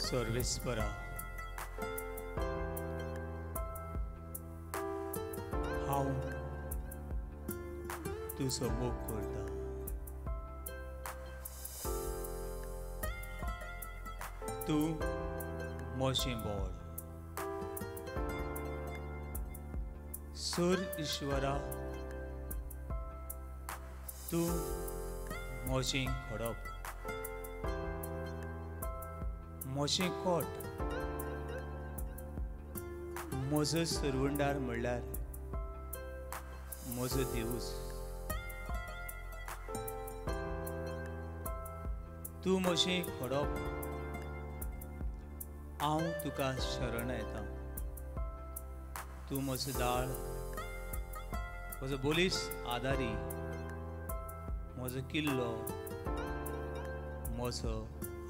सर्वेस्परा, हांव तुजो मोग करता. तूं म्हजें बळ. सूर ईश्वरा, तूं म्हजें खडप, म्हजें कोट, म्हजो सरवंडार म्हणल्यार म्हजो देवूस. तूं म्हजें खडप, हांव तुका शरण येता. तूं म्हजो दाळ, म्हजो बोलीस आदारी, म्हजो किल्लो, म्हजो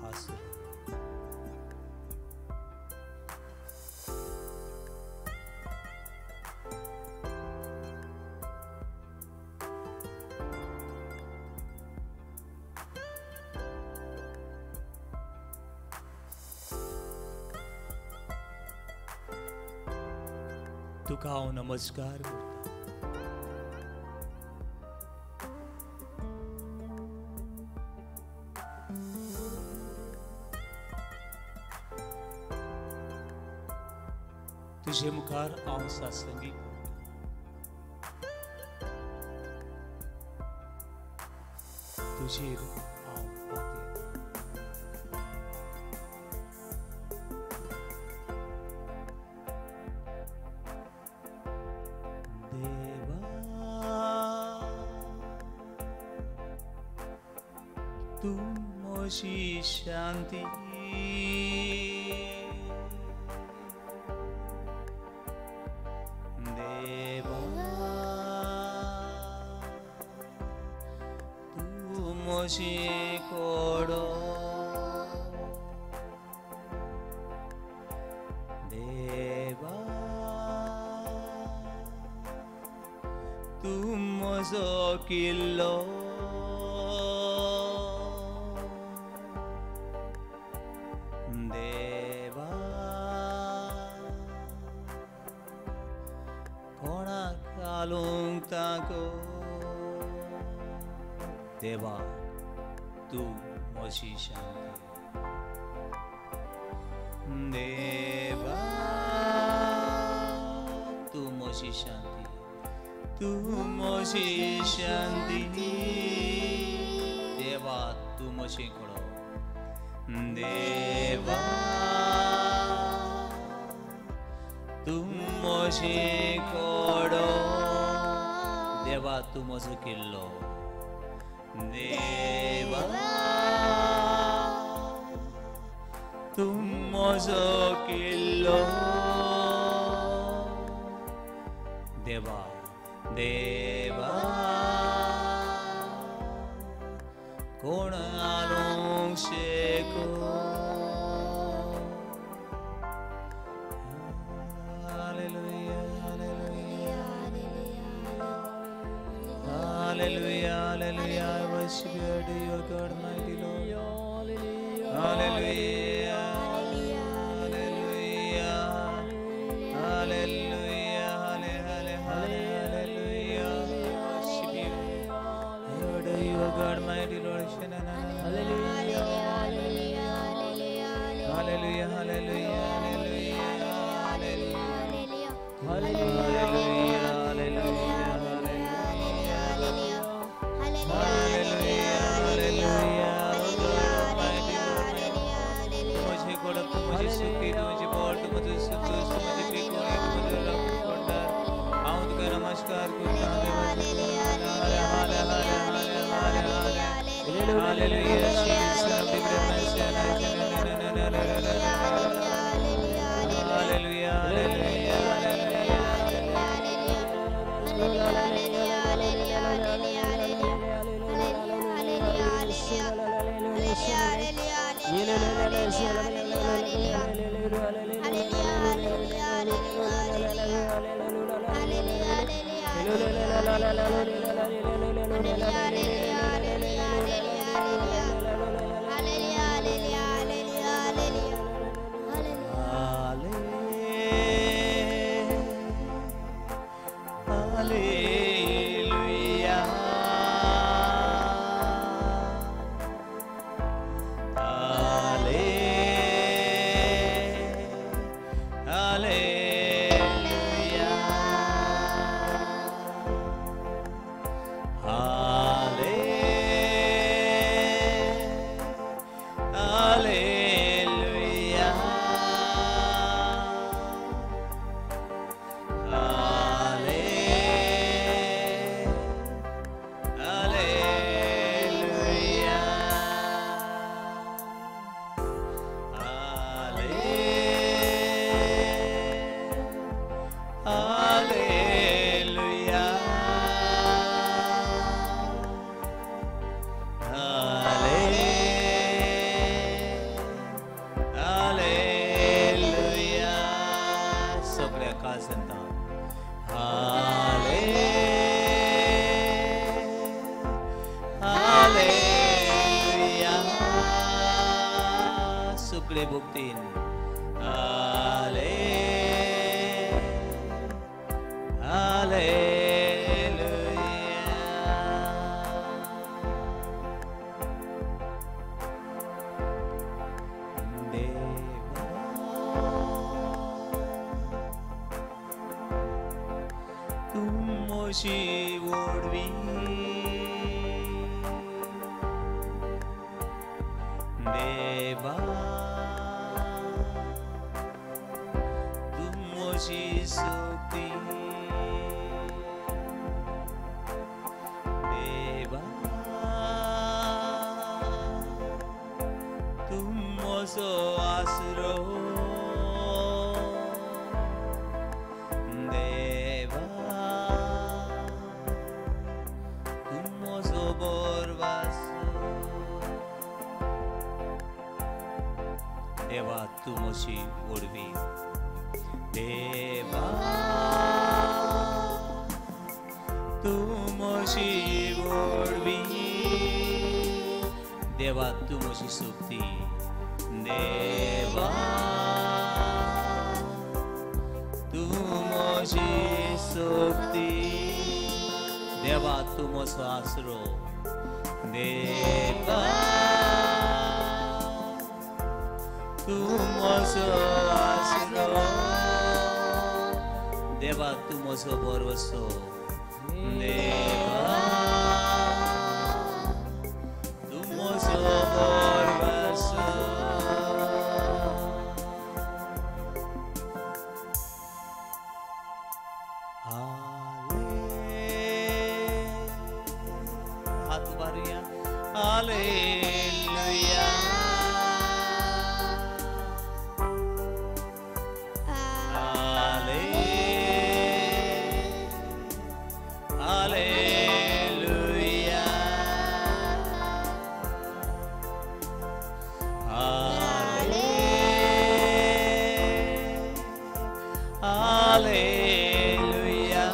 आसरो. तुका हांव नमस्कार करता. तुजे मुखार हांव सासंगी करता. तुजेर हांव पातयेता. देवा, तूं म्हजी शांती, देवा तूं म्हजी कोडो, देवा तूं म्हजो किल्लो, देवा कोणाक घालूंक ताको. देवा तूं म्हजी शांती, देवा तूं म्हजी शांती, तूं म्हजी शांती, देवा तूं म्हजें खडो, देवा तूं म्हजें खडो, देवा तूं म्हजो किल्लो, देवा तूं म्हजो किल्लो, देवा देवा कोण घालूंक शेको. Hallelujah, hallelujah, hallelujah, hallelujah. I worship you, dear God, mighty Lord. Hallelujah, hallelujah, hallelujah, hallelujah. I worship you, dear God, mighty Lord. Hallelujah, hallelujah, hallelujah, hallelujah, hallelujah, hallelujah. तुझे कोडप, तुझे सुखी, तुझे बळ, तुझे संतोष, तुझे पिकोणी, तुझे भंडार. हांव तुका नमस्कार करता. Hallelujah. Hallelujah, hallelujah, Hallelujah. Hallelujah. Hallelujah. Hallelujah. Hallelujah. सगळ्या काळजांत हालेलुया. सगळे भक्तीन हालेलुया. देवा तूं म्हजी व्हडवी, देवा तूं म्हजी शक्ती, देवा तूं म्हजो आसरो, देवा तूं म्हजो बरवासो, देवा तूं म्हजी व्हडवी, देवा तूं म्हजी व्हडवी, देवा तूं म्हजी शक्ती, देवा तूं म्हजी शक्ती, देवा तूं म्हजो आसरो, देवा तूं म्हजो आसरो, देवा तूं म्हजो भरवसो, देवा तूं म्हजो भरवसो. हात उबारुया. हालेलुया. हालेलुया. हालेलुया.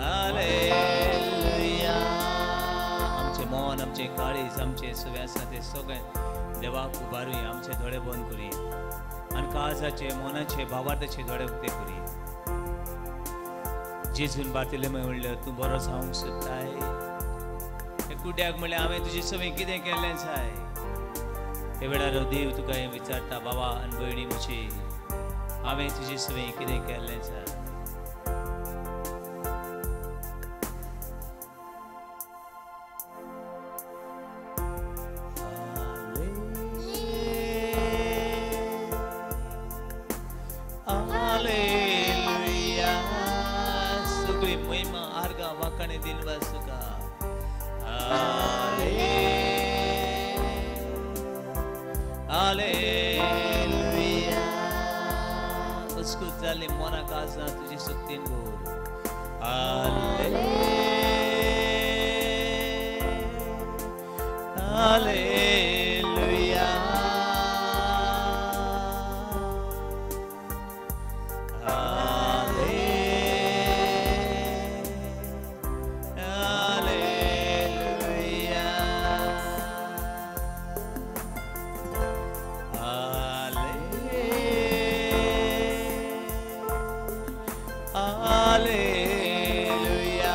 हालेलुया. आमचें मन, आमचें काळीज, आमचें सगळें आसा तें सगळें देवाक उबारुया. आमचे दोळे बंद करुया आनी काळजाचे, मनाचे, भावार्थाचे दोळे उक्ते करुया. जेजून बार्तिलेमय म्हणलें, तूं बरो जावंक सोदताय? कुड्याक म्हणलें, हांवें तुजे सवें कितें केल्लें जाय? हे वेळार देव तुका हें विचारता, बाबा आनी भयणी म्हजी, हांवें तुजे सवें कितें केल्लें जाय? हालेलुया. सगळी महिमा आर्गां वाखाणे दिनवास तुका. हालेलुया. उत्स्कूत जाल्ली मनाक आसा तुजी शक्तीन भर. हालेलुया. हालेलुया. हालेलुया.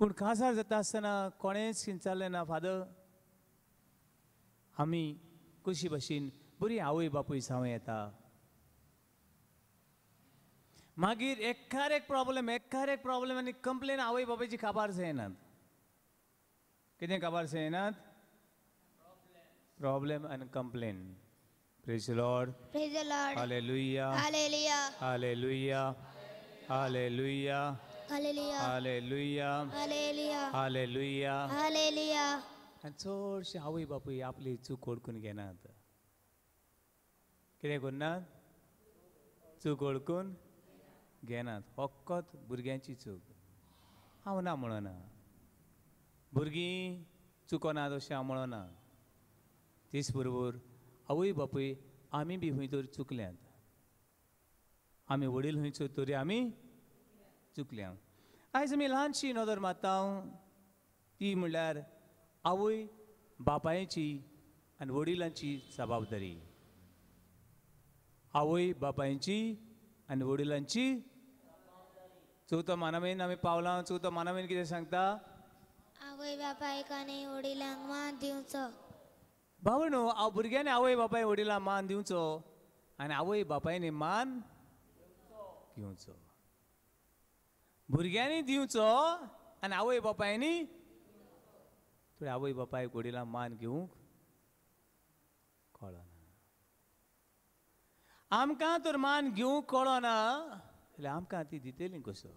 पूण काजार जाता आसतना कोणेंच विचारलें ना, फादर आमी कशी भशेन बरी आवय बापूय जावं येता. मागीर एकार एक प्रॉब्लम, एकार एक प्रॉब्लम आनी कंप्लेन आवय बापायची काबार जायनात. कितें काबार जायनात? प्रॉब्लम आनी complain. Praise the Lord. Praise the Lord. Hallelujah. Hallelujah. Hallelujah. Hallelujah. Hallelujah. Hallelujah. Hallelujah. Hallelujah. Hallelujah. आनी चडशे आवय बापूय आपली चूक ओळखून घेनात. कितें करनात? चूक ओळखून घेनात. फकत भुरग्यांची चूक. हांव ना म्हणना, भुरगीं चुकनात अशें हांव म्हणना. तेच बरोबर आवय बापूय आमी बी खंय तर चुकल्यात, आमी वडील खंयचो तरी आमी चुकल्या. आयज आमी ल्हानशी नदर मारता ती म्हणल्यार आवय बापायची आनी वडिलांची जबाबदारी. आवय बापायची आनी वडिलांची. चवथो मानामेन आमी पावलां. चवथो मानामेन कितें सांगता? आवय बापायक आनी वडिलांक मान दिवचो. भावनो, भुरग्यांनी आवय बापाय वडिलांक मान दिवचो आनी आवय बापायनी मान घेवचो. भुरग्यांनी दिवचो आनी आवय बापायनी. थोडे आवय बापायक वडिलांक मान घेवंक कळना. आमकां तर मान घेवंक कळना जाल्यार आमकां ती दितली कसो?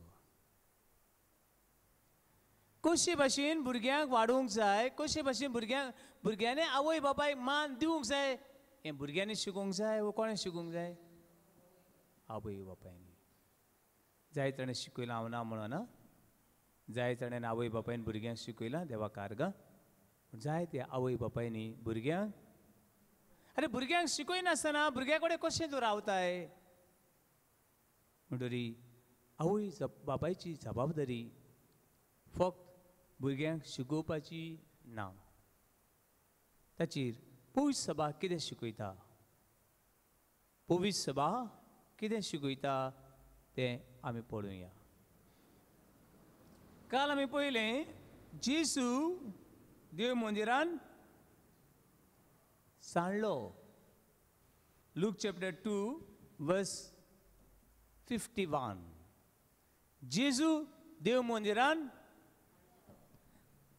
कशे भाशेन भुरग्यांक वाडोवंक जाय, कशे भाशेन भुरग्यांनी आवय बापायक मान दिवंक जाय, हें भुरग्यांनी शिकोवंक जाय वो कोणें शिकोवंक जाय? आवय बापायनी. जाय ताणें शिकयलां हांव ना म्हणना, जाय ताणें आवय बापायन भुरग्यांक शिकयलां देवा कारगां, पूण जाय ते आवय बापायनी भुरग्यांक. आरे भुरग्यांक शिकयनासतना भुरग्यां कडेन कशें तूं रावताय? म्हणटरी आवय बापायची जबाबदारी फक्त भुरग्यांक शिकोवपाची ना. ताचेर पवित्र सभा कितें शिकयता, पवित्र सभा कितें शिकयता तें आमी पळोवया. काल आमी पळयलें जेजू देव मंदिरान सांडलो. Luke chapter 2 verse 51. जेजू देव मंदिरान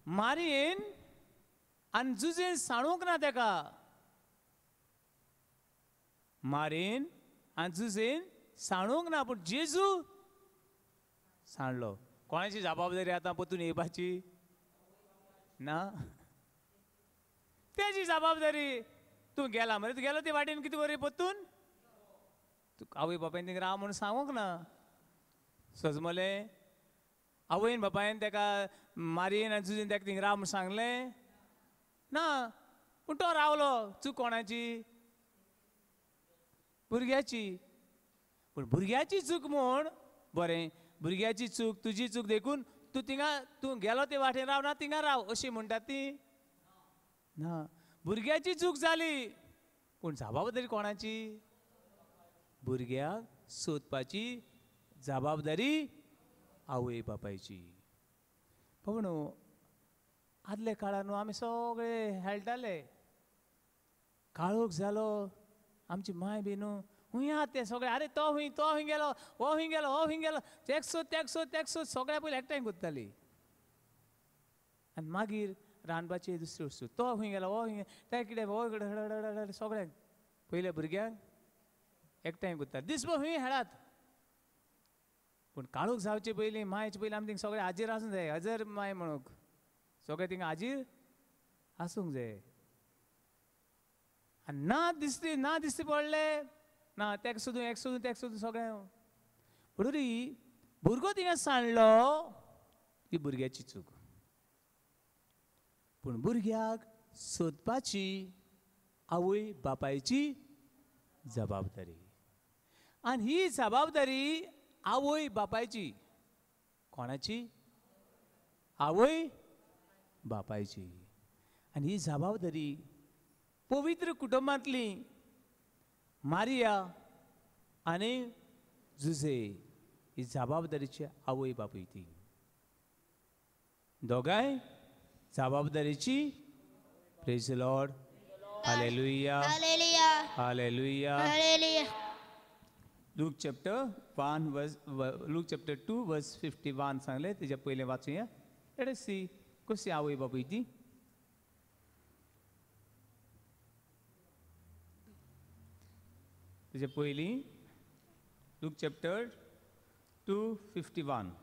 मारयेन आनी जुजेन सांडूंक ना तेका. मारयेन आनी जुजेन सांडूंक ना, पूण जेजू सांडलो. कोणाची जबाबदारी आतां परतून येवपाची ना? तेजी जबाबदारी. तूं गेला मरे, तूं गेलो ते वाटेन कितें बरें परतून तूं आवय बापायन तिंगा राव म्हणून सांगूंक ना. सजमलें आवयन बापायन तेका मारयेन आनी जुजेन तेका थिंग राव म्हूण सांगलें ना, पूण तो रावलो. चूक कोणाची? भुरग्याची. पूण भुरग्याची चूक म्हूण बरें, भुरग्याची चूक तुजी चूक देखून तूं थिंगा तूं गेलो ते वाटेन राव ना थिंगा राव अशी म्हणटात ती ना. भुरग्याची चूक जाली, पूण जबाबदारी कोणाची? भुरग्याक सोदपाची जबाबदारी आवय बापायची. पूण आदल्या काळार न्हू आमी सगळे खेळटाले. काळोख जालो आमची माय बी न्हू हुंय आहा ते सगळे, आरे तो हुंय, तो हुंय गेलो, हो हुंय गेलो, हो हुंय गेलो, तेक सोद तेक सोद तेक सोद सगळ्या पयलीं एकठांय करताली. आनी मागीर रांदपाची दुसरी वस्तू, तो हुंय गेलो, हो हुंय, ते कितें हो सगळ्यांक पयल्या भुरग्यांक एकठांय करता. दिसभर हुंय खेळात, पूण काळोख जावचे पयलीं मायचे पयलीं आमी थिंग सगळे हाजीर आसूंक जाय. हजर माय म्हणूंक सगळे थिंग हाजीर आसूंक जाय. आनी ना दिसती ना दिसती पडले ना तेका सोदून एक सोदून तेका सोदून सगळें. म्हणटरी भुरगो थिंगा सांडलो ती भुरग्याची चूक, पूण भुरग्याक सोदपाची आवय बापायची जबाबदारी. आनी ही जबाबदारी आवय बापायची. कोणाची? आवय बापायची. आनी ही जबाबदारी पवित्र कुटुंबांतली मारिया आनी जुजे ही जबाबदारीची आवय बापूय ती. दोगांय जबाबदारीची. Praise the Lord. Hallelujah. Hallelujah. Hallelujah. Hallelujah. Luke chapter 1 verse, Luke chapter 2 verse 51 सांगले, तेज्या पयलें वाचुया. Let us see कशी आवय बापूय ती. तेज्या पयलीं लूक चॅप्टर 2:51.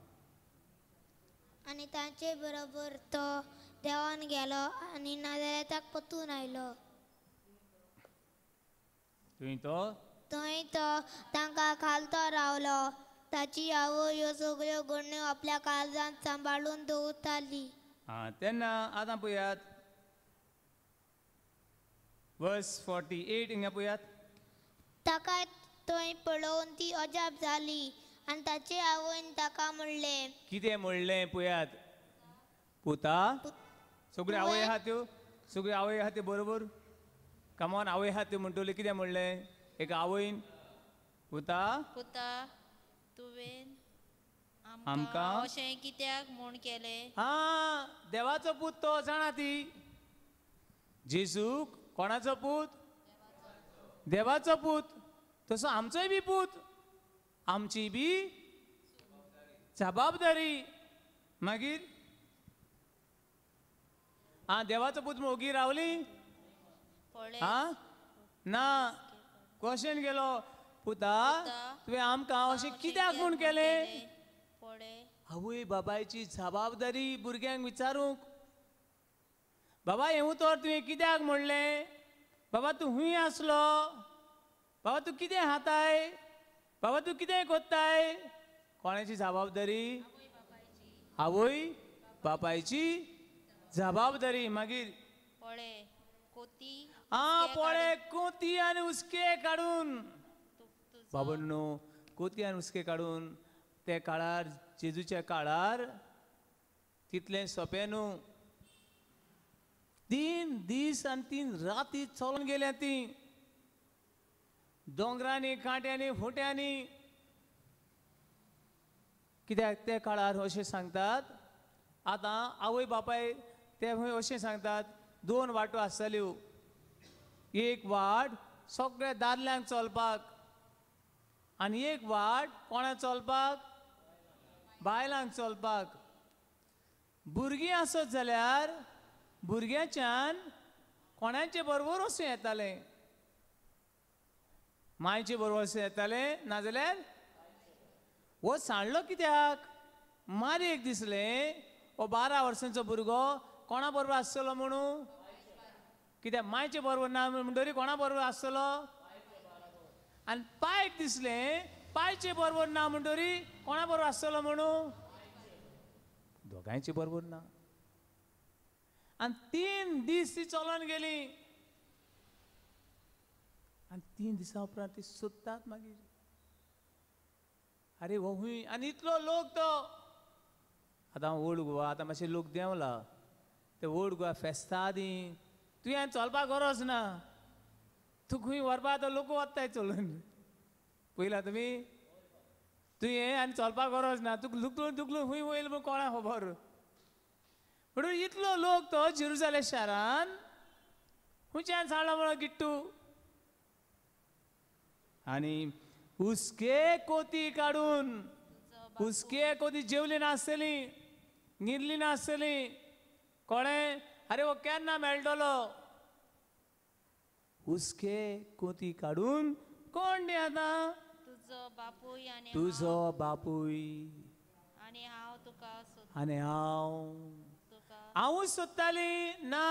आनी तांचे बरोबर तो देवान गेलो आनी नाजारेताक परतून आयलो. थंय तो तांकां खालतो रावलो. ताची आवय ह्यो सगळ्यो घडण्यो आपल्या काळजांत सांबाळून दवरताली. आं, तेन्ना आतां पळयात वर्स 48 हिंगा पळयात. ताका थंय पळोवन ती अजाप जाली आनी ताचे आवयन ताका म्हणलें. कितें म्हणलें पळयात. पुता, सगळ्यो आवय आहा त्यो, सगळ्यो आवय आहा त्यो बरोबर. कमॉन, आवय आहा त्यो म्हणटल्यो कितें म्हणलें एका आवयन? पुता, पुता तुवें आमकां अशें कित्याक म्हूण केलें? आं, देवाचो पूत तो, जाणा ती. जेजूक कोणाचो पूत? देवाचो पूत. तसो आमचोय बी पूत, आमची बी जबाबदारी. मागीर आं, देवाचो पूत ओगी रावली? आं ना, क्वेश्चन गेलो. पुता तुवें आमकां अशें कित्याक म्हूण केलें? आवय बाबायची जबाबदारी भुरग्यांक विचारूंक. बाबा हें उतर तुवें कित्याक म्हणलें? बाबा तूं खूंय आसलो? बाबा तूं कितें खाताय? बाबा तूं कितें कोत्ताय? कोणाची जबाबदारी? आवय बापायची जबाबदारी. मागीर आं, पळे कोती आनी हुस्के काडून. बाबांनो, कोती आनी हुस्के काडून त्या काळार, जेजूच्या काळार तितलें सोंपें न्हू. 3 दीस आनी 3 राती चलोन गेल्या ती, दोंगरांनी, कांट्यांनी, फुट्यांनी. कित्याक त्या काळार अशें सांगतात, आतां आवय बापाय ते अशें सांगतात, 2 वाटो आसताल्यो. एक वाट सगळ्या दादल्यांक चलपाक आनी एक वाट कोणाक चलपाक? बायलांक चलपाक. भुरगीं आसत जाल्यार भुरग्याच्यान कोणाचे बरोबर वचूं येतालें? मायचे बरोबर वचूं येतालें, नाजाल्यार हो सांडलो कित्याक? मारयेक दिसलें हो 12 वर्सांचो भुरगो कोणा बरोबर आसतलो म्हणून. कित्याक मायचे बरोबर ना म्हणटरी कोणा बरोबर आसतलो? आनी पायक दिसलें पायचे बरोबर ना म्हणटरी कोणा बरोबर आसतलो म्हणून? दोगांयचे बरोबर ना. आनी 3 दीस ती चलोन गेली आनी 3 दिसां उपरांत ती सोदतात मागीर, अरे हो खूंय? आनी इतलो लोक तो. आतां ओल्ड गोवा, आतां मातशें लोक देंवला, ते ओल्ड गोवा फेस्ता आदीं तुवें चलपाक गरज ना, तूं खंय व्हरपा तो लोक वताय चलून. पयला तुमी? तुवें आनी चलपाक गरज ना, तुका लुकलून दुकलून खंय वयलो म्हूण कोणाक खबर. म्हणून इतलो लोक तो जेरुजालेम शारान खंयच्यान सांडलो म्हणून गिट्टू. आनी हुस्के कोती काडून, हुस्के कोती जेवली नासतली, न्हिदली नासतली, कोणें अरे हो केन्ना मेळटलो? हुस्के कोती काडून कोण न्ही आतां? तुजो बापूय आनी तुजो बापूय आनी हांव तुका, आनी हांव हांवूच सोदताली ना,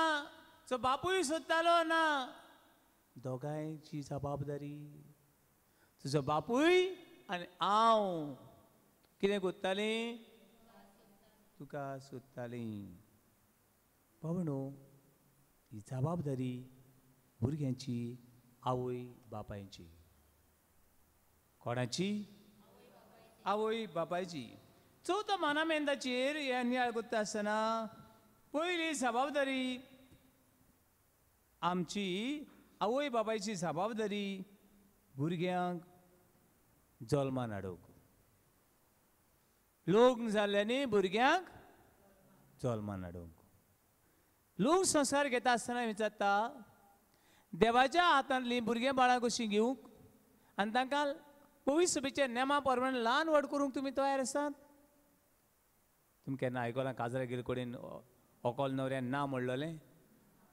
तो बापूय सोदतालो ना. दोगांयची जबाबदारी. तुजो बापूय आनी हांव कितें कोत्तालीं? तुका सोदतालीं. बाबा, ही जबाबदारी भुरग्यांची, आवय बापायची. कोणाची? आवय बापायची. चवथो मानामेंदाचेर हे नियाळ करता आसतना पयली जबाबदारी आमची, आवय बापायची जबाबदारी भुरग्यांक जल्मान हाडूंक. लग्न जाल्ल्यांनी भुरग्यांक जल्मान हाडूंक. लोक संस्कार घेता आसतना विचारता देवाच्या हातांतलीं भुरगीं बाळां कशीं घेवंक आनी तांकां पवित्र सभेच्या नेमा प्रमाणे ल्हान व्हड करूंक तुमी तयार आसात? तुमी केन्ना आयकलां काजरा गेले कडेन ओकल न्हवऱ्यान ना म्हणलेलें?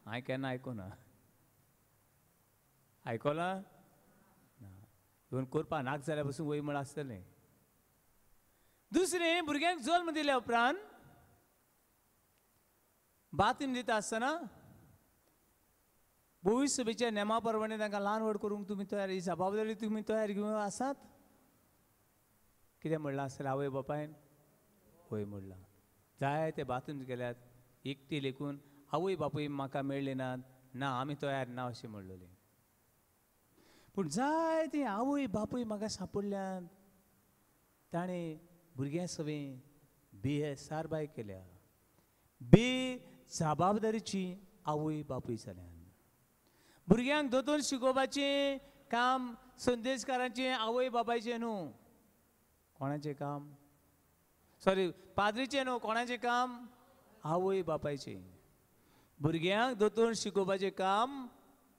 हांवें केन्ना आयकुना. आयकलां ना. इवन करपा नाक जाल्यार पसून वय म्हण आसतलें. दुसरें, भुरग्यांक जल्म दिल्या उपरांत बातीम दिता आसतना पवित्र सभेच्या नेमा प्रमाणे तांकां ल्हान व्हड करूंक तुमी तयार, ही जबाबदारी तुमी तयार घेवन आसात? कितें म्हणलां आसतलें आवय बापायन? हय म्हणलां. जाय ते बाथरूम गेल्यात एकटी लेखून आवय बापूय म्हाका मेळ्ळे नात, ना आमी तयार ना अशें म्हणलेलें. पूण जाय ती आवय बापूय म्हाका सांपडल्यान ताणें भुरग्यां सवें बे सारबाय केल्या, बे जबाबदारीची आवय बापूय जाल्यान. भुरग्यांक दोतोर शिकोवपाचें काम संदेशकारांचें आवय बापायचें न्हू, कोणाचें काम? सॉरी, पाद्रीचें न्हू, कोणाचें काम? आवय बापायचें. भुरग्यांक दोतोर शिकोवपाचें काम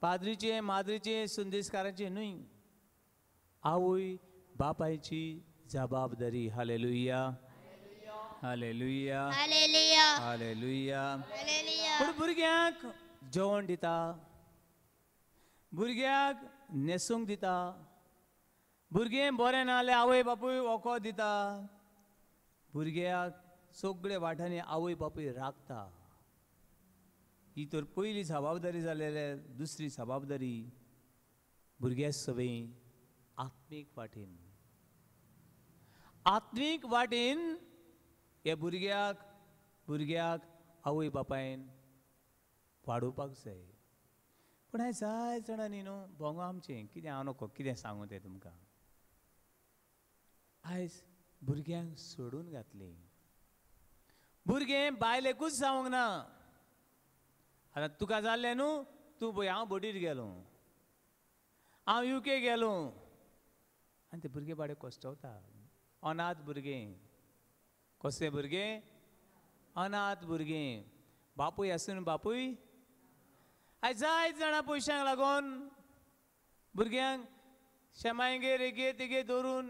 पाद्रीचें, माद्रीचें, संदेशकारांचें न्हय, आवय बापायची जबाबदारी. हालेलुया, हालेलुया, हालेलुया. पूण भुरग्यांक जेवण दिता, भुरग्याक न्हेसूंक दिता, भुरगें बरें ना जाल्यार आवय बापूय वखद दिता, भुरग्याक सगळे वाठांनी आवय बापूय राखता. ही तर पयली जबाबदारी जालेल्या. दुसरी जबाबदारी भुरग्या सवय आत्मीक वाटेन, आत्मीक वाटेन हे भुरग्याक भुरग्याक आवय बापायन वाडोवपाक जाय. पूण हांवें जाय जाणांनी न्हू भोंगो आमचें कितें हांव नको कितें सांगू तें तुमकां. आयज भुरग्यांक सोडून घातलीं, भुरगें बायलेकूच जावंक ना. आतां तुका जाल्लें न्हू, तूं पळय हांव बोटीर गेलो, हांव युके गेलो, आनी ते भुरगे बाडे कश्टवता. अनाथ भुरगें, कसलें भुरगें? अनाथ भुरगें. बापूय आसून बापूय. आयज जायत जाणां पयशांक लागून भुरग्यांक शेमायगेर एगे तेगे दवरून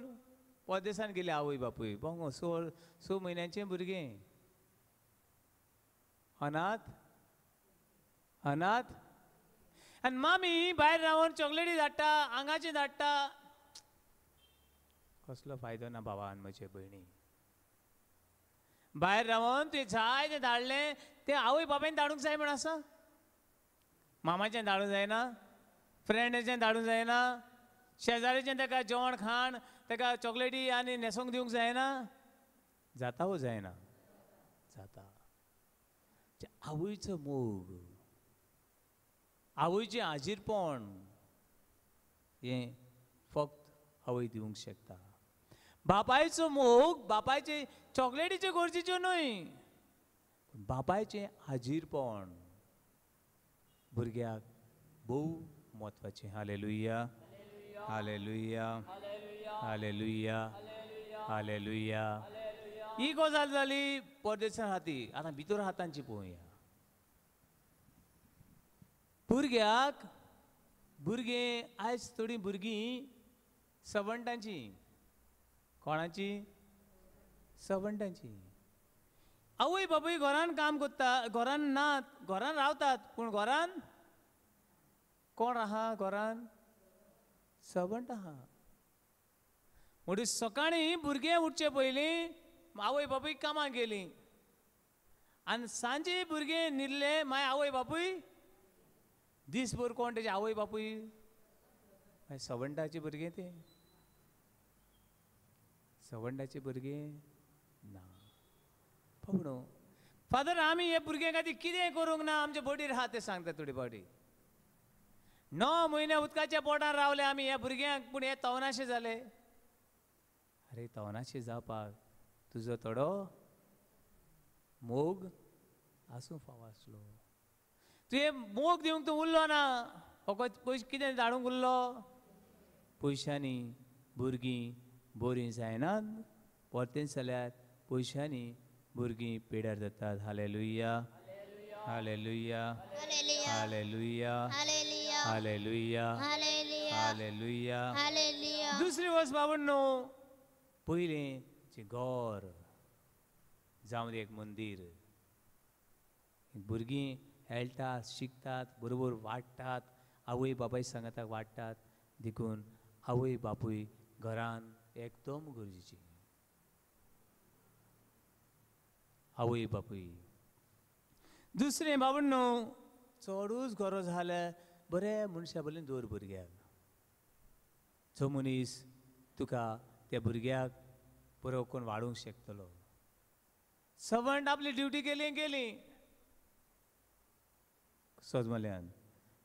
परदेसान गेले आवय बापूय. बोंगो 6 म्हयन्यांचें भुरगें अनाथ, अनाथ. आनी मामी भायर रावन चॉकलेटी धाडटा, आंगाचें धाडटा. कसलो फायदो ना बाबा आनी म्हजे भयणी. भायर रावन तुवें जाय तें धाडलें तें आवय बापायन धाडूंक जाय म्हण आसा? मामाचें धाडूंक जायना, फ्रेंडाचें धाडूंक जायना, शेजारीचें ताका जेवण खाण ताका चॉकलेटी आनी न्हेसोंक दिवंक जायना? जाता वो जायना? जाता. आवयचो मोग, आवयचें हाजीरपण हें फक्त आवय दिवंक शकता. बापायचो मोग बापायचे चॉकलेटीचे गरजेच्यो न्हय, पूण बापायचें हाजीरपण भुरग्याक भोव म्हत्वाचें. हालेलुया, हालेलुया, हालेलुया, हालेलुया. ही गजाल जाली परदेसान हाती. आतां भितर हातांची पळोवया. भुरग्याक भुरगें आयज थोडीं भुरगीं सवंटांची. कोणाची? सवंटांची. आवय बापूय घरान काम करता, घरान नात, घरान रावतात, पूण घरान कोण आहा? घरान सवंट आहा. म्हणटकीर सकाळीं भुरगें उठचे पयलीं आवय बापूय कामाक गेलीं आनी सांजे भुरगें न्हिदलें, मागीर आवय बापूय दीसभर कोण तेजे आवय बापूय? मागीर सवंटाचें भुरगें तें, सवंटाचें भुरगें ना. बाबडो फादर, आमी हे भुरग्यां खातीर कितें करूंक ना, आमचे बोटीर आहा तें सांगता थोडी फावटी. 9 म्हयने उदकाच्या पोटार रावले आमी ह्या भुरग्यांक, पूण हे तवनाशे जाले. अरे तवनाशे जावपाक तुजो थोडो मोग आसूं फावो आसलो. तुवें मोग दिवंक तूं उरलो ना, फकत पयशे कितें धाडूंक उरलो? पयशांनी भुरगीं बरीं जायनात, परतेंच जाल्यार पयशांनी भुरगीं पेड्यार जातात. हालेलुया, हालेलुया, हालेलुया, हालेलुया, हालेलुया. दुसरी वस्त बाबा न्हू, पयलें जें घर जावं एक मंदीर, भुरगीं खेळटात, शिकतात, बरोबर वाडटात, आवय बापाय सांगाताक वाडटात. देखून आवय बापूय घरान एकदम गरजेची. आवय बापूय. दुसरें बाबा न्हू, चडूच गरज जाल्यार बऱ्या मनशा बरें दवर भुरग्याक. जो मनीस तुका त्या भुरग्याक बरो कोण वाडोवंक शकतलो. सवंट आपली ड्युटी केली गेली सजमल्यान.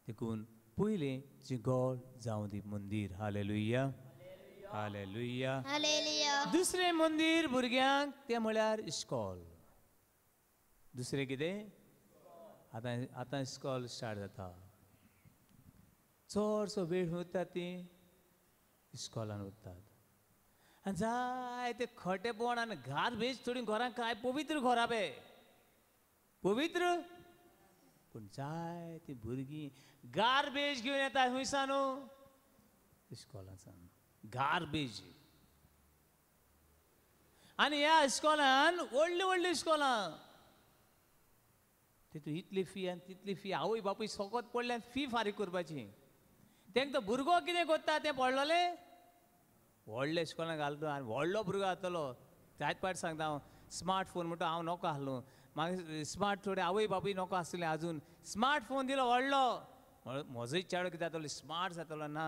देखून पयलें जी गॉड जावं दी मंदीर. Hallelujah, hallelujah. दुसरें मंदीर भुरग्यांक तें म्हळ्यार इस्कॉल. दुसरें कितें? आतां आतां इस्कॉल स्टार्ट जाता. चडसो वेळ उरता ती इस्कॉलान उरतात. आनी जायते खटेपण आनी गार्बेज थोडी घरां काय पवित्र घराबे पवित्र, पूण जायती भुरगीं गार्बेज घेवन येता खंयसान न्हू, इस्कॉलासान गार्बेज. आनी ह्या इस्कॉलान व्हडलीं व्हडलीं इस्कॉलां, तितून इतली फी आनी तितली फी, आवय बापूय सोकोत पडल्यान फी फारीक करपाची. तांकां भुरगो कितें करता तें पडलोलें व्हडल्या इस्कॉलान घालता आनी व्हडलो भुरगो जातलो. जायत पाट सांगता हांव, स्मार्ट फोन म्हणटा हांव नको आसलो, मागीर स्मार्ट थोडे आवय बापूय नको आसलें, आजून स्मार्ट फोन दिलो व्हडलो, म्हजोय चेडो कितें जातलो, स्मार्ट जातलो ना,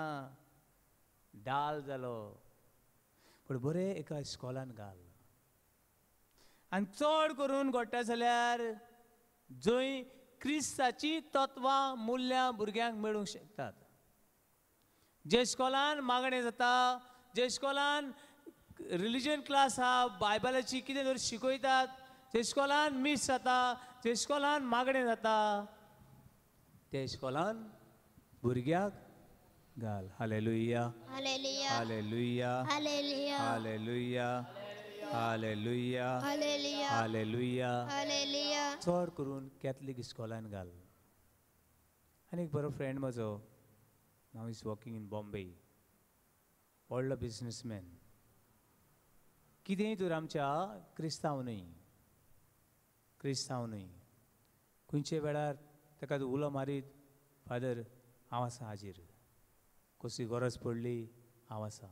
डाल जालो. पूण बरें एका इस्कॉलान घाल. आनी चड करून घडटा जाल्यार जंय क्रिस्ताची तत्वां मुल्यां भुरग्यांक मेळूंक शकतात, जे इस्कॉलान मागणें जाता, जे इस्कॉलान रिलीजन क्लास आहा, बायबलाची कितें तरी शिकयतात, जे इस्कॉलान मीस जाता, जे इस्कॉलान मागणें जाता, त्या इस्कॉलान भुरग्याक घाल. हालेलुया, हालेलुया, हालेलुया, हालेलुया, हालेलुया. चड करून कॅथलीक इस्कॉलान घाल. आनी एक बरो फ्रेंड म्हजो, now is working in Bombay, व्हडलो बिजनसमॅन. कितेंय तर आमच्या क्रिस्तांव न्हय, क्रिस्तांव न्हय, खंयच्या वेळार ताका उलो मारीत, फादर हांव आसा हाजीर, कसली गरज पडली हांव आसा.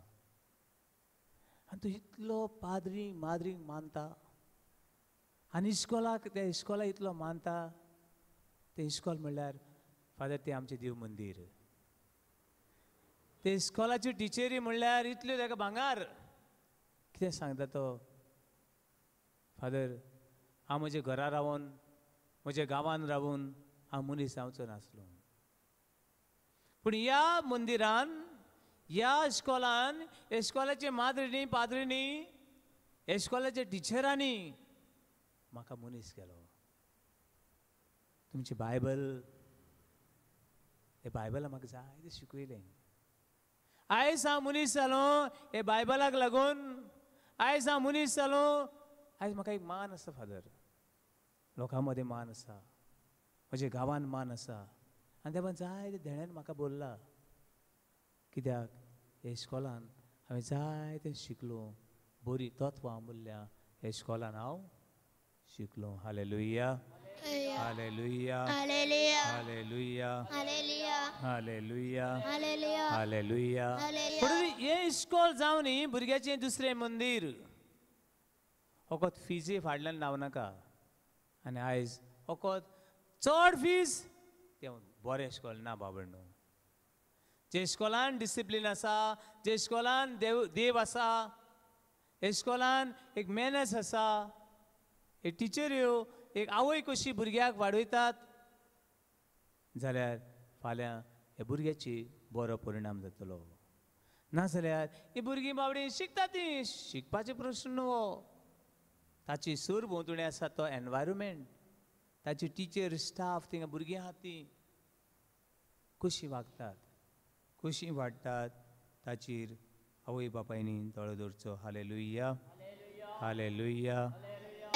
आनी तो इतलो पाद्री माद्रींक मानता आनी इस्कॉलाक, त्या इस्कॉलाक इतलो मानता. तें इस्कॉल म्हणल्यार फादर तें आमचें देव मंदीर. ते इस्कॉलाच्यो टिचरी म्हणल्यार इतल्यो ताका भांगार. कितें सांगता तो, फादर हांव म्हज्या घरा रावन, म्हज्या गांवान रावन हांव मनीस जावचो नासलो, पूण ह्या मंदिरान, ह्या इस्कॉलान, इस्कॉलाचे माद्रिनी पाद्रिनी, इस्कॉलाच्या टिचरांनी म्हाका मनीस केलो. तुमची बायबल, हे बायबलान म्हाका जायतें शिकयलें. आयज हांव मनीस जालो हे बायबलाक लागून. आयज हांव मनीस जालो, आयज म्हाका एक मान आसा फादर, लोकां मदें मान आसा, म्हज्या गांवान मान आसा. आनी त्या जायते धेण्यान म्हाका बोल्ला, कित्याक हे इस्कॉलान हांवें जायतें शिकलो, बरीं तत्वां मुल्यां हे इस्कॉलान हांव शिकलो. हालेलुया, हालेलुया, हालेलुया, हालेलुया, हालेलुया. पूण हें इस्कॉल जावं न्ही भुरग्याचें दुसरें मंदीर. फकत फिजी फाटल्यान लावं नाका. आनी आयज फकत चड फीज तें बरें इस्कॉल ना बाबा न्हू. जे इस्कॉलान डिसिप्लीन आसा, जे इस्कॉलान देव देव आसा, इस्कॉलान एक मॅनर्स आसा, एक टिचऱ्यो एक आवय कशी भुरग्याक वाडयतात जाल्यार फाल्यां ह्या भुरग्याची बरो परिणाम जातलो. नाजाल्यार ही भुरगीं बाबडीं शिकता तीं, शिकपाचो प्रश्न न्हू हो. ताची सर भोंवतणी आसा तो एनवायरमेंट, ताची टिचर स्टाफ, थिंगा भुरगीं आहा तीं कशीं वागतात, कशीं वाडटात, ताचेर आवय बापायनी दोळो दवरचो. हालेलुया, हालेलुया,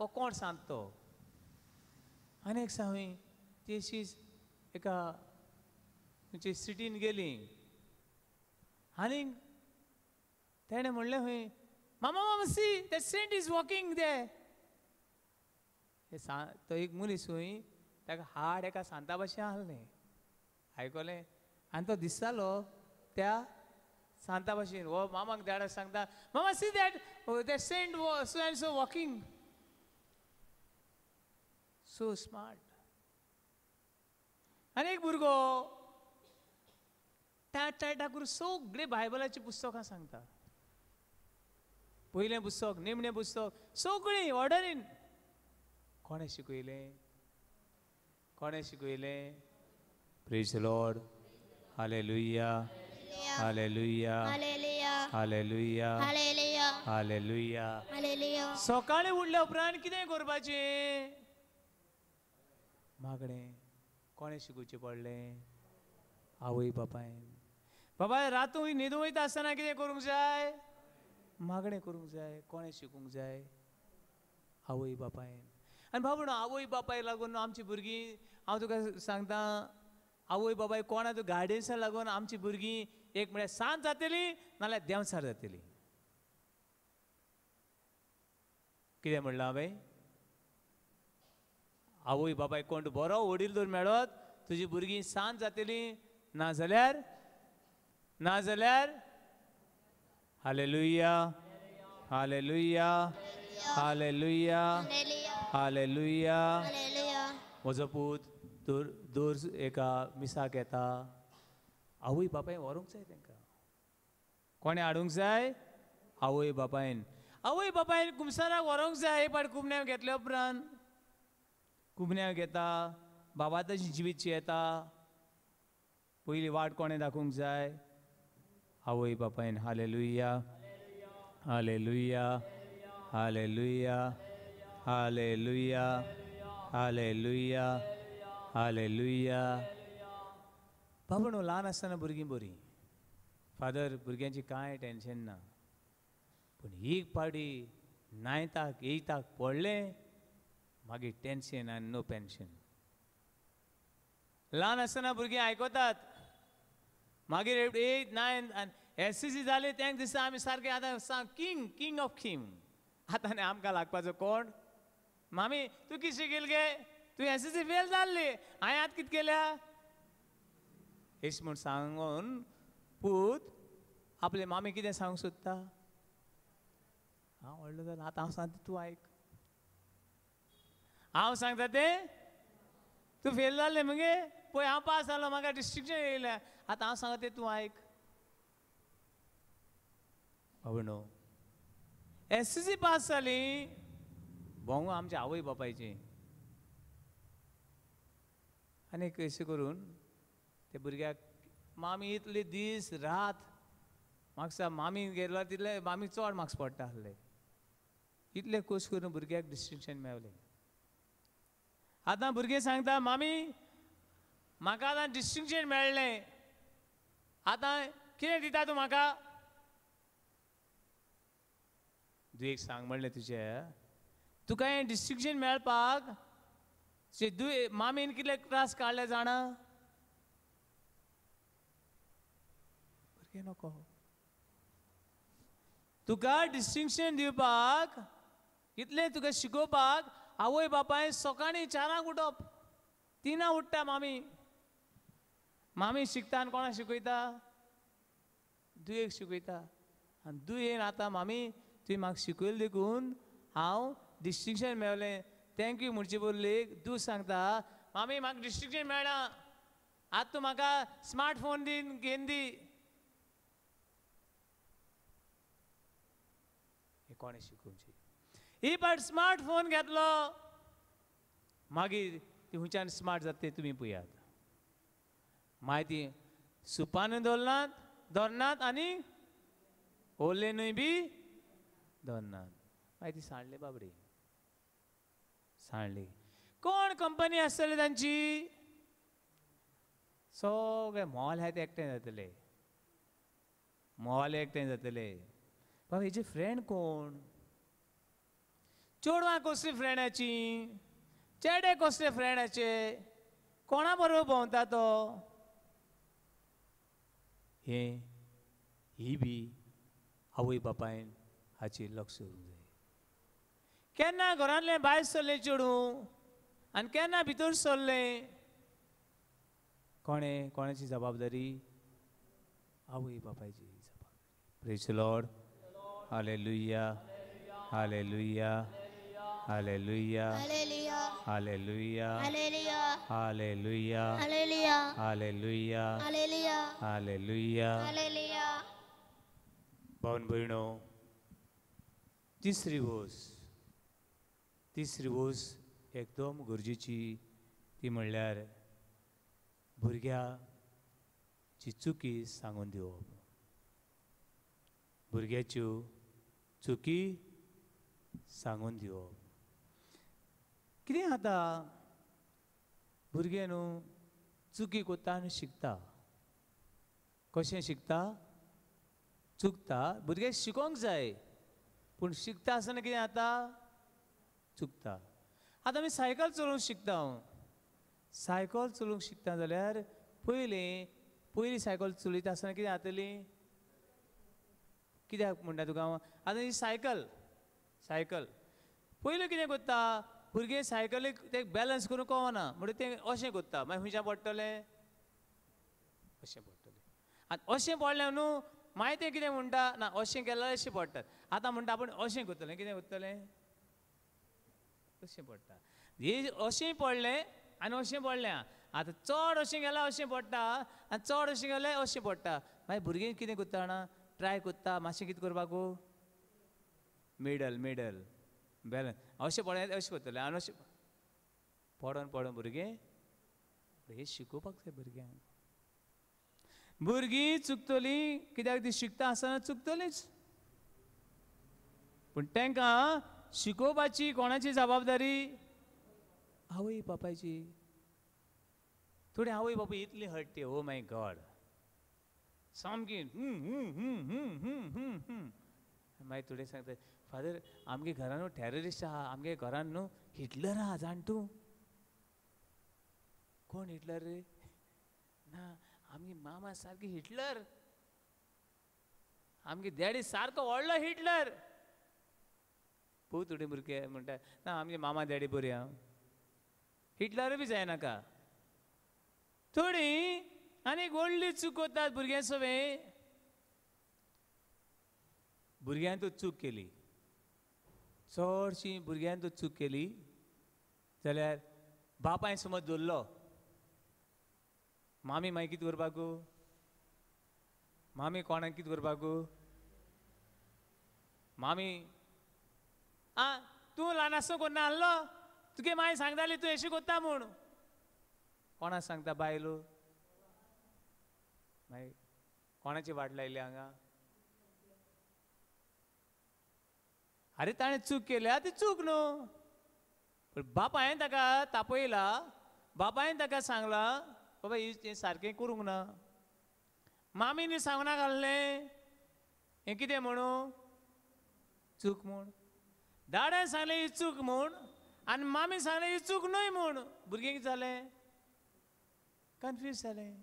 हो कोण सांत तो. आनी एक सांग ती अशीच एका खंयचे सिटीन गेली आनी तेणें म्हणलें खंय, मामा मामा see that saint is walking there. तो एक मनीस खंय ताका हाड एका सांता भाशेन आहलें, आयकलें, आनी तो दिसतालो त्या सांता भाशेन. हो मामाक धाडस सांगता, मामा see that that saint so and so walking, so smart. आनी एक भुरगो टाटा करून सगळीं बायबलाचीं पुस्तकां सांगता, पयलें पुस्तक निमणें पुस्तक सगळीं ऑर्डरीन. कोणें शिकयलें? कोणें शिकयलें? Praise Lord, hallelujah, hallelujah, hallelujah, hallelujah. सकाळीं उठल्या उपरांत कितें करपाचें? मागणें. कोणें शिकोवचें पडलें? आवय बापायन. बाबा रातूय न्हिदूं वयता आसतना कितें करूंक जाय? मागणें करूंक जाय. कोणें शिकूंक जाय? आवय बापायन. आनी बाबा न्हू आवय बापायक लागून आमची भुरगीं, हांव तुका सांगता, आवय बापाय कोणा तूं गायडन्सा लागून आमची भुरगीं एक म्हळ्यार सांत जातली नाल्यार देंवचार जातली. कितें म्हणलां हांवें? आवय बापाय कोण बरो वडील दर मेळत तुजी भुरगीं सांत जातली, नाजाल्यार नाजाल्यार हालेलुया, हालेलुया, हालेलुया, हालेलुया. म्हजो पूत दर एका मिसाक येता, आवय बापायन व्हरूंक जाय तांकां. कोणें हाडूंक जाय? आवय बापायन. आवय बापायन कुमसाराक व्हरूंक जाय. एक फावट कुमन्याव घेतल्या उपरांत कुमन्याव घेता, बाबा तशी जिवीत येता. पयली वाट कोणें दाखोवंक जाय? आवय बापायन. Hallelujah, hallelujah, hallelujah, hallelujah, hallelujah, hallelujah. बाबा न्हू ल्हान आसतना भुरगीं बरीं, फादर भुरग्यांची कांय टेन्शन ना, पूण एक पावटी नायन्थाक एयथाक पडलें मागीर टेन्शन आनी नो पेन्शन. ल्हान आसतना भुरगीं आयकतात, मागीर 8 9 आनी SCC जाले तेंक दिसता आमी सारके आतां किंग, किंग ऑफ किंग. आतां आनी आमकां लागपाचो कोण? मामी तूं कितें शिकील गे? तूं SCC fail जाल्ली, हांवें आतां कितें केल्या? अशें म्हूण सांगून पूत आपले मामी कितें सांगूंक सोदता? हांव व्हडलो जालो आतां हांव सांगता तूं आयक, हांव सांगता तें तूं फेल जाल्लें मगे, पळय हांव पास जालो, म्हाका डिस्टिंक्शन येयलें, आतां हांव सांगता तें तूं आयक. बाबा न्हू SCC पास जाली भोंगो आमच्या आवय बापायची. आनी अशें करून ते भुरग्याक मामी इतले दीस रात म्हाका मामी गेलो तितले मामी चड मार्क्स पडटा आसले, इतले कश्ट करून भुरग्याक डिस्टिंक्शन मेवलें. आतां भुरगें सांगता, मामी म्हाका आतां डिस्टिंक्शन मेळ्ळें, आतां कितें दिता तूं म्हाका? दुयेक सांग म्हणलें तुजें, तुका हें डिस्टिंक्शन मेळपाक दुये मामीन कितले त्रास काडले जाणा? भुरगें नको, तुका डिस्टिंक्शन दिवपाक इतलें तुका शिकोवपाक आवय बापाय सकाळीं 4 उठप, 3 उठ्ठा मामी. मामी शिकता आनी कोणाक शिकयता? दुयेक शिकयता. आनी दुयेन आतां मामी तुवें म्हाका शिकयलें देखून हांव डिस्टिंक्शन मेवलें, thank you म्हणचे बदलेक दू सांगता, मामी म्हाका डिस्टिंक्शन मेळ्ळां, आतां तूं म्हाका स्मार्ट फोन दी, घेवन दी. हें कोणें शिकोवचें? ही पाट स्मार्ट फोन घेतलो मागीर ती खंयच्यान स्मार्ट जाता तें तुमी पळयात. मागीर ती सुपानूय दवरनात धरनात आनी ओलेनूय बी दवरनात. मागीर ती सांडली बाबडी, सांडली. कोण कंपनी आसतली तांची? सगळे मोल आहाय ते एकठांय जातले, मोल एकठांय जातले. बाबा हेजे फ्रेंड कोण? चेडवां कसली फ्रेंडाची, चेडे कसले फ्रेंडाचे, कोणा बरोबर भोंवता तो, हें ही बी आवय बापायन हाचेर लक्ष दवरूंक जाय. केन्ना घरांतलें भायर सरलें चेडूं आनी केन्ना भितर सरलें, कोणें कोणाची जबाबदारी? आवय बापायची जबाबदारी. Praise the Lord. Hallelujah, hallelujah, hallelujah, hallelujah, hallelujah, hallelujah, hallelujah. भावन भयणो, तिसरी वस्त, तिसरी वस्त एकदम गरजेची, ती म्हणल्यार भुरग्याची चुकी सांगून दिवप. भुरग्याच्यो चुकी सांगून दिवप. कितें जाता, भुरगें न्हू चुकी करता आनी शिकता. कशें शिकता? चुकता. भुरगें शिकोंक जाय, पूण शिकता आसतना कितें जाता? चुकता. आतां आमी सायकल चलोवंक शिकता. हांव सायकल चलोवंक शिकता जाल्यार पयलीं पयलीं सायकल चलयता आसतना कितें जातली? कित्याक म्हणटा तुका हांव? आतां ही सायकल, सायकल पयलीं कितें करता भुरगें? सायकलीक तें बॅलन्स करूंक कळना म्हणून तें अशें करता. मागीर खंयच्यान पडटलें? अशें पडटलें. आनी अशें पडलें न्हू मागीर तें कितें म्हणटा, ना अशें केल्यार अशें पडटात. आतां म्हणटा आपूण अशें करतलें, कितें करतलें? अशें पडटा. हे अशें पडलें आनी अशें पडलें. आतां चड अशें गेल्यार अशें पडटा आनी चड अशें गेल्यार अशें पडटा. मागीर भुरगीं कितें करता जाणा? ट्राय करता मातशें कितें करपाक, मिडल मिडल बॅलन्स. अशें पडलें अशें करतलें आनी अशें पडोन पडोन भुरगें. हें शिकोवपाक जाय भुरग्यांक. भुरगीं चुकतलीं कित्याक ती शिकता आसतना चुकतलीच, पूण तांकां शिकोवपाची कोणाची जबाबदारी? आवय बापायची. थोडी आवय बापूय इतली हट्टी, ओ my God, सामकी. मागीर थोडे सांगता, फादर आमगे घरान न्हू टॅररिस्ट आहा, आमगे घरान न्हू हिटलर आहा, जाण तूं? कोण हिटलर रे? ना, आमगे मामा सारकी हिटलर, आमगे डॅडी सारको व्हडलो हिटलर. पळय थोडे भुरगे म्हणटा, ना आमगे मामा डॅडी बरी आहा, हिटलर बी जायनाका. थोडी आनी एक व्हडली चूक करतात भुरग्यां सवें. भुरग्यान तो चूक केली, चडशी भुरग्यान तो चूक केली जाल्यार बापायन समज धरलो, मामी मागीर कितें करपाक? मामी कोणाक कितें करपाक? मामी आं तूं ल्हान आसतना कोन्ना आहलो, तुगे माय सांगताली तूं अशें करता म्हूण. कोणाक सांगता? बायलो. मागीर कोणाची वाट लायली हांगा? आरे ताणें चूक केल्या ती चूक न्हू, पूण बापायन ताका तापयला, बापायन ताका सांगलां बाबा हें सारकें करूंक ना. मामीन सांगना घाल्लें हें कितें म्हणू? चूक म्हूण. दाड्यान सांगलें ही चूक म्हूण आनी मामी सांगलें ही चूक न्हय म्हूण. भुरगें कितें जालें? कन्फ्यूज जालें.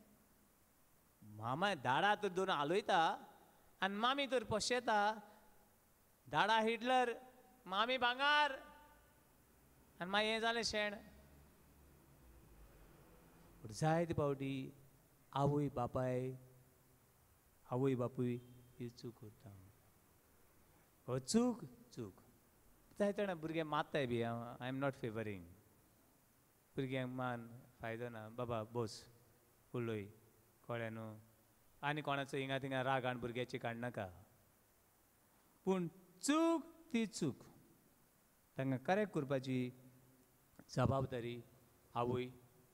मामा दाडा तर दोन हालयता आनी मामी तर पोशेता. दाडा हिटलर, मामी भांगार, आनी मागीर हें जालें शेण. जायते फावटी आवय बापाय, आवय बापूय ही चूक करता. हो चूक चूक जायते जाणां भुरगे मारताय बी. I am not favouring. भुरग्यांक मान फायदो ना, बाबा बस उलय, कळ्ळें न्हू? आनी कोणाचो हिंगा थिंगा राग आनी भुरग्याची काडनाका. पूण चूक ती चूक, तांकां करेक्ट करपाची जबाबदारी आवय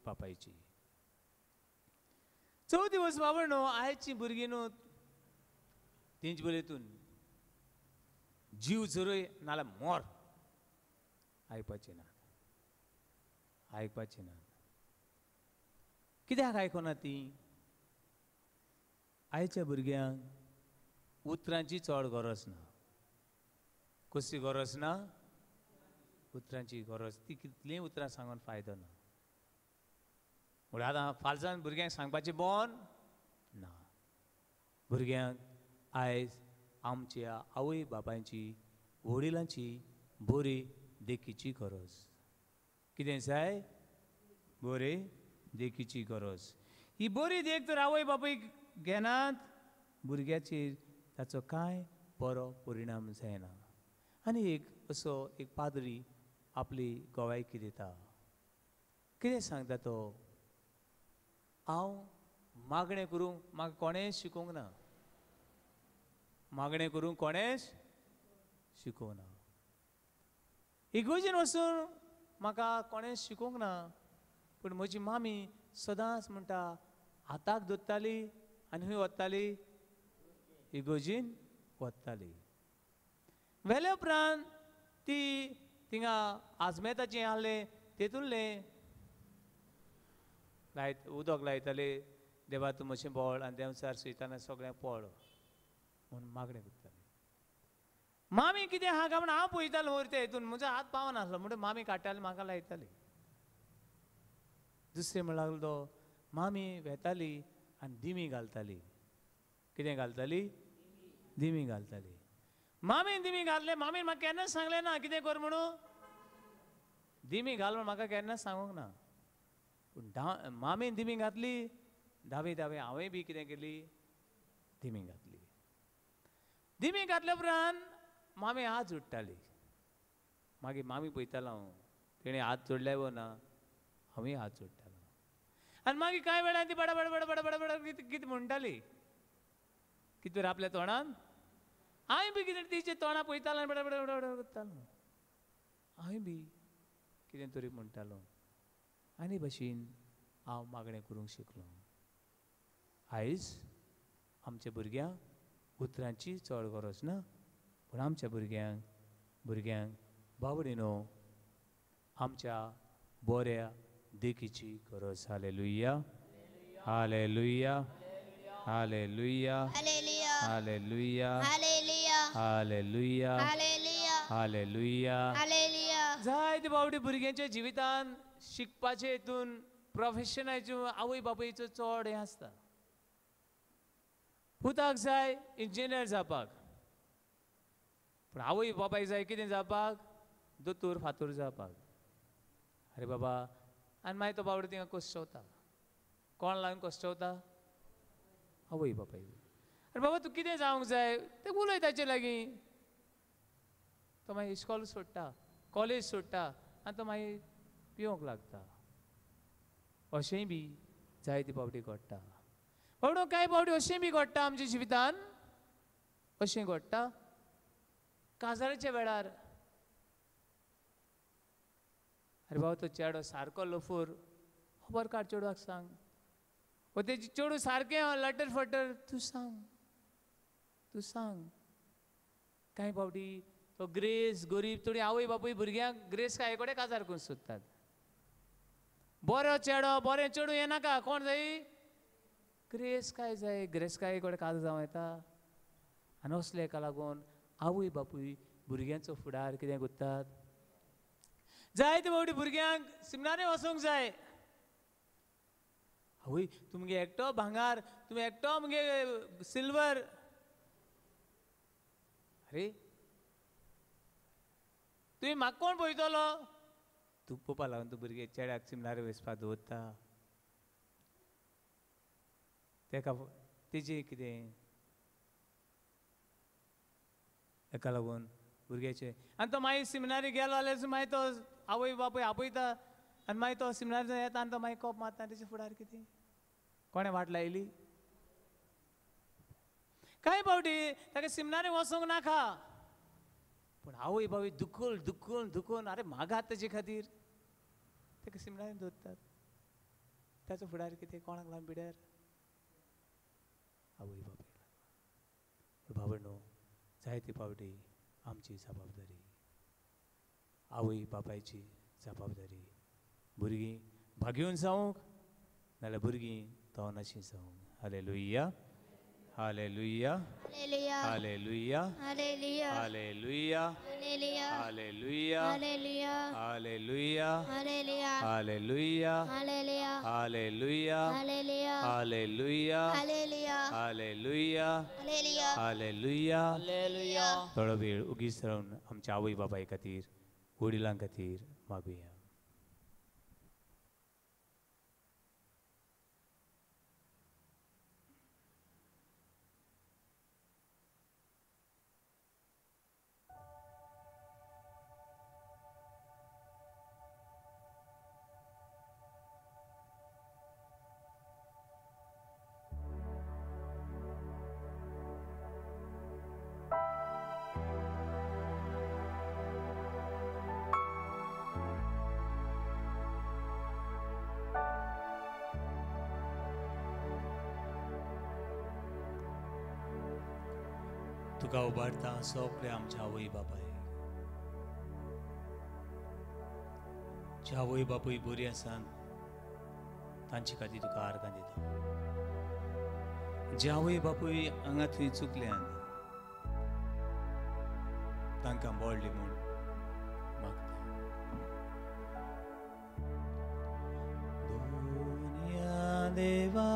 बापायची. चवथी वस्त बाबा न्हू, आयची भुरगीं न्हू तेंचे बरेतून जीव झरय नाल्यार मोर, आयकपाचें ना, आयकपाचें ना. कित्याक आयकना ती? आयच्या भुरग्यांक उतरांची चड गरज ना. कसली गरज ना? उतरांची गरज, ती कितलींय उतरां सांगून फायदो ना. म्हणल्यार आतां फालसान भुरग्यांक सांगपाचें बंद ना. भुरग्यांक आयज आमच्या आवय बापायची वडिलांची बरी देखीची गरज. कितें जाय? बरी देखीची गरज. ही बरी देख तर आवय बापूय घेनात, भुरग्याचेर ताचो कांय बरो परिणाम जायना. आनी एक असो एक पाद्री आपली गवायकी दिता. कितें सांगता तो? हांव मागणें करूंक म्हाका कोणेंच शिकोवंक ना, मागणें करूंक कोणेंच शिकोवंक ना, इगोर्जेन वचून म्हाका कोणेंच शिकोवंक ना, पूण म्हजी मामी सदांच म्हणटा हाताक धरताली आनी खंय वताली? इगोर्जेन वताली. वेल्या उपरांत ती थिंगा आजमेताचें आहलें तेतूनलें लायत उदक लायताली, देवा तूं म्हजें पळ आनी देंवचार सैताना सगळें पळ म्हूण मागणें करताली. मामी कितें आहा काय म्हण हांव पळयतालो वयर ते हितून म्हजो हात पावनासलो म्हणून मामी काडटाली म्हाका लायताली. दुसरें म्हण लागलो तो मामी वेताली आनी दिमी घालताली. कितें घालताली? दिमी घालताली. मामीन दिमी घातले, मामीन म्हाका केन्नाच सांगलें ना कितें कर म्हणून, दिमी घाल म्हूण म्हाका केन्नाच सांगूंक ना. पूण मामीन दिमी घातली, दावे दावे हांवें बी कितें केली? दिमी घातली. दिमी घातल्या उपरांत मामी हात जोडटाली. मागीर मामी पळयतालो हांव, तेणें हात जोडले वो ना, हांवूय हात जोडटालो. आनी मागीर कांय वेळान ती बडा बडा बडा बडा बडा बडा कितें म्हणटाली, कितें आपल्या तोंडान. हांवें बी कितें तिचे तोंडा पळयतालो आनी बडा बडा बडा बडा करतालो, हांवें बी कितें तरी म्हणटालो. आनी भशेन हांव मागणें करूंक शिकलो. आयज आमच्या भुरग्यांक उतरांची चड गरज ना, पूण आमच्या भुरग्यांक भुरग्यांक बावडीनो आमच्या बऱ्या देखीची गरज. Hallelujah, hallelujah, hallelujah, hallelujah, hallelujah, hallelujah. जायते बावडी भुरग्यांच्या जिवितान शिकपाचे हितून प्रोफेशनाचे आवय बापायचो चड हें आसता. पुताक जाय इंजिनियर जावपाक, पूण आवय बापायक जाय कितें जावपाक? दोतोर फातोर जावपाक. अरे बाबा, आनी मागीर तो बावडो थिंगा कश्टवता. कोण लागून कश्टवता? आवय बापाय. अरे बाबा तूं कितें जावंक जाय तें उलय ताचे लागीं. तो मागीर इस्कॉल सोडटा, कॉलेज सोडटा आनी तो मागीर पिवंक लागता. अशेंय बी जायते फावटी घडटा. बावडो कांय फावटी अशें बी घडटा आमच्या जिवितान, अशें घडटा काजाराच्या वेळार. अरे बाबा तो चेडो सारको लफूर, खबर काड चेडवाक सांग, वो तेजी चेडूं सारकें लटर फटर, तूं सांग, तूं सांग. कांय फावटी तो ग्रेस गरीब थोडी आवय बापूय भुरग्यांक ग्रेस काय कडेन काजार करूंक सोदतात. बरो चेडो बरें चेडूं हें नाका, कोण जाय? ग्रेस काय जाय, ग्रेस काय कडेन काजार जावं येता. आनी असले हेका लागून आवय बापूय भुरग्यांचो फुडार कितें करतात? जायते फावटी भुरग्यांक सिमनारे वचूंक जाय. आवय तुमगे एकटो भांगार, तुमी एकटो मुगे सिल्वर. अरे तुवें म्हाका कोण पळयतलो? तूं पळोवपा लागून तूं भुरगे चेड्याक सिमनारे वचपाक दवरता, तेका तेजें कितें? हेका लागून भुरग्याचें. आनी तो मागीर सिमिनारी गेलो जाल्यार मागीर तो आवय बापूय आपयता आनी मागीर तो सिमिनारी येता आनी तो मागीर कोप मारता आनी तेजे फुडार कितें? कोणें वाट लायली? कांय फावटी ताका सिमिनारी वचूंक नाका, पूण आवय बापूय दुखून दुखून दुखून अरे मागात तेजे खातीर ताका सिमिनारीन दवरतात. ताचो फुडार कितें? कोणाक लागून पिड्यार? आवय बापायक लागून. बाबा न्हू, जायते फावटी आमची जबाबदारी, आवय बापायची जबाबदारी, भुरगीं भागेवन जावंक नाजाल्यार भुरगीं तवनाशी जावंक. Hallelujah, Hallelujah, hallelujah, hallelujah, hallelujah, hallelujah, hallelujah, hallelujah, hallelujah, hallelujah, hallelujah, hallelujah. थोडो वेळ उगीच रावन आमच्या आवय बापाय खातीर, वडिलां खातीर मागुया. तुका उबारता सगळे आमच्या आवय बापाय, जे आवय बापूय बरी आसात तांचे खातीर तुका आर्गां दिता. जे आवय बापूय हांगा थंय चुकल्यान तांकां बोडली म्हूण मागता. दुनिया देवा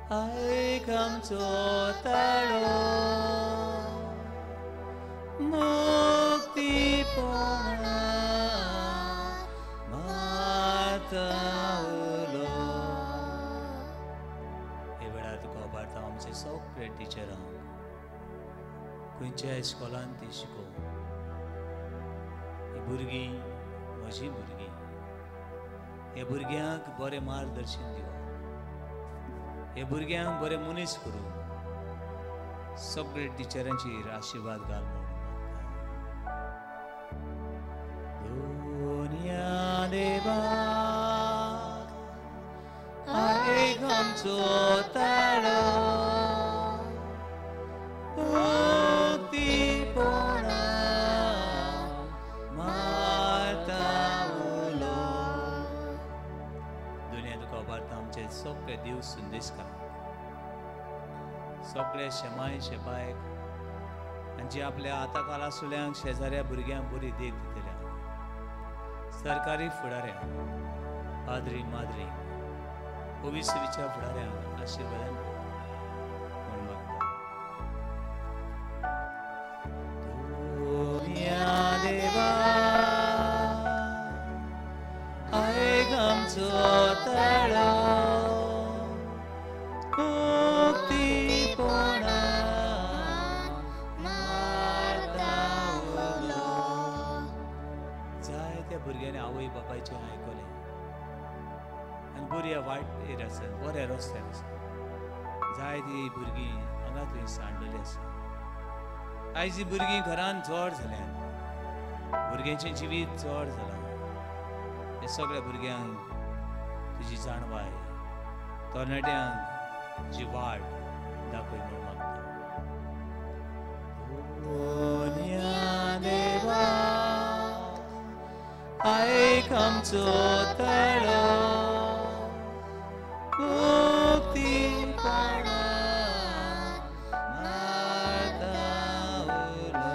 आयक आमचो ताळो, मुक्तीपणा मारता उलो. हे वेळार तुका उबारता आमचे सगळे टिचरांक, खंयच्याय इस्कॉलान ती शिकोवं. ही भुरगीं म्हजी भुरगीं, ह्या भुरग्यांक बरें मार्गदर्शन दिवप, हे भुरग्यांक बरे मनीस करूं. सगळे टिचरांचेर आशिर्वाद घाल म्हणून मागता. दुनिया देवा आयक आमचो ताळो, मुक्तीपणा मारता उलो. दुनिया तुका उबारता आमचे सगळे देव संदेशकार, सगळे शेमाय शेपायक आनी जे आपल्या आताकाल आसुल्यांक शेजाऱ्या भुरग्यांक बरी देख दितल्या, सरकारी फुडाऱ्यांक, पाद्री माद्री, ओबीसीच्या फुडाऱ्यांक आशिर्वादान म्हूण मागता. दुनिया देवा आयक आमचो ताळो, मुक्तीपणा मारता उलो. जायत्या भुरग्यांनी आवय बापायचें आयकलें आनी बऱ्या वाटेर आसत, बऱ्या रस्त्यार आसत. जायतीं भुरगीं हांगा थंय सांडलेलीं आसा. आयज ही भुरगीं घरान जड जाल्यात, भुरग्यांचें जिवीत जड जालां. हे सगळ्या भुरग्यांक तुजी जाणवाय, तरणाट्यांक तुजी वाट दाखय म्हूण मागता. दुनिया देवा आयक आमचो ताळो, मुक्तीपणा मारता उलो.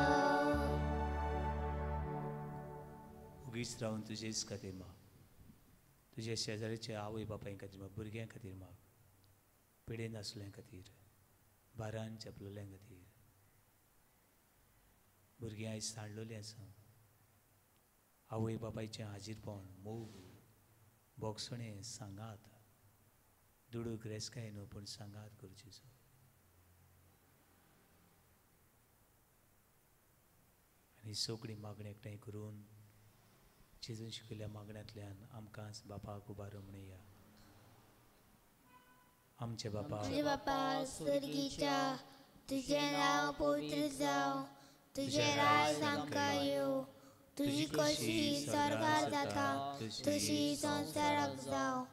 उगीच रावन तुजेच खातीर माग, तुज्या शेजारीच्या आवय बापाय खातीर माग, भुरग्यां खातीर माग, पिडेन आसल्या खातीर, बारान चेपलेल्या खातीर. भुरगीं आयज सांडलेलीं आसा. आवय बापायचें हाजीरपण, मोग, बोगसणें, सांगात, दुडू ग्रेसकाय न्हू पूण सांगात गरजेचो. आनी सगळीं मागणी एकठांय करून जेजून शिकयल्ल्या मागण्यांतल्यान आमकांच बापाक उबारो म्हणया. आमचे बापा, आमचे बापा स्वर्गीच्या, तुजें नांव पवित्र जावं, तुजें राज आमकां येवं, तुजी कशी स्वर्गार जाता तशी संवसाराक जावं.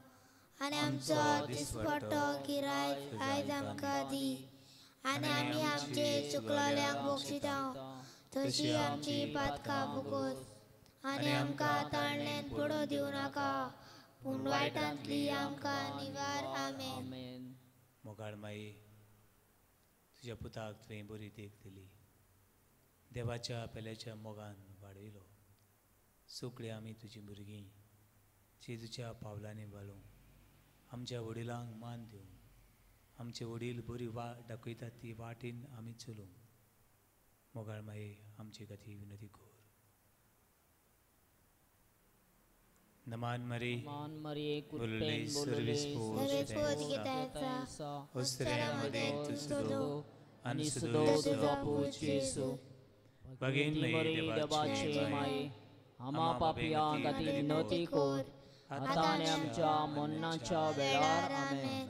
आनी आमचो दिसपट्टो गिरायक आयज आमकां दी, आनी आमी आमचे चुकलोल्यांक बक्षिता तशी आमची पातकां भोगोस, आनी आमकां ताणल्यान पडो दिवं नाका, पूण वायटांतली आमकां निवार. आमेन. मोगाळ माई, तुज्या पुताक तुवें बरी देख दिली, देवाच्या पेल्याच्या मोगान वाडयलो. सगळीं आमी तुजीं भुरगीं जेजूच्या पावलांनी वालोवंक, आमच्या वडिलांक मान दिवंक, आमचे वडील बरी वाट दाखयतात ती वाटेन आमी चलूंक. मोगाळ माये, आमचे खातीर विनंती कर. नमान मरी, बोलले सर्वीस मदें तूं सुदो आनी सुदो तुजो पूत जेजू. भगिन देवाचे माये, आम्हा पापयां खातीर विनंती कर, आतां आनी आमच्या मरणाच्या वेळार. आमेन.